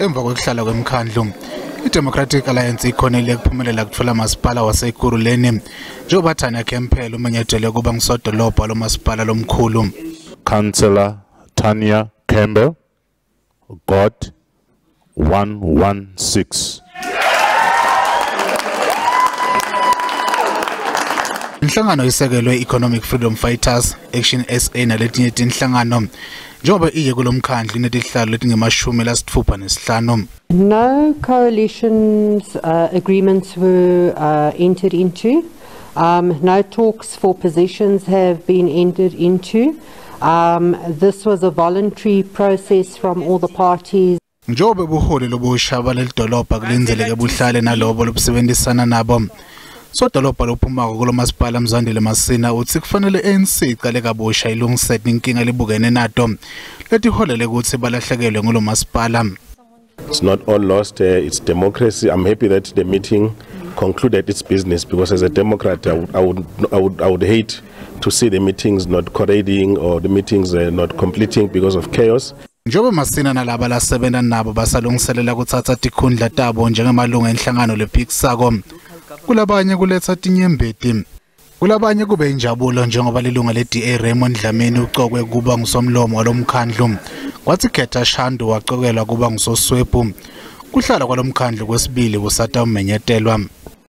Emva kwekuhlala kwemkhandlu, i-Democratic Alliance ikhonile kuphumelela kutfola masipala waseKurhuleni njengoba Tanya Campbell umenyetele kuba ngusodolobha lomasipala lomkhulu. Councillor Tanya Campbell got 116. Inhlangano isekelwe Economic Freedom Fighters, Action SA naletinye tinhlangano njengoba iye kulomkhandlu inetihlalo letingemashumi 65. No coalitions agreements were entered into. No talks for positions have been entered into. This was a voluntary process from all the parties. Njengoba buholi lobusha balelidolobha kulindzeleke buhlale nalobo lobusebenzisana nabo. Sodolobha lophumako kulomasipala Mzwandile Masina utsi kufanele ANC icale kabusha ilungise inkinga libukene nato letiholele kutsi balahlekelwe ngulomasipala. It's not all lost, it's democracy. I'm happy that the meeting concluded its business, because as a Democrat I would hate to see the meetings not correlating or the meetings not completing because of chaos. Njengoba Masina nalaba lasebenza nabo basalungiselela kutsatsa tikhundla tabo njengemalunga enhlangano lephikisako, kulabanye kuletsa tinyembeti, kulabanye kube injabulo njengoba lilunga le-DA Raymond Dlamini ucokwe kuba ngusomlomo walomkhandlu, kwathi Khetha Shandu wacokelwa kuba ngusoswebhu. Kuhlala kwalomkhandlu kwesibili kusatawumenyetelwa.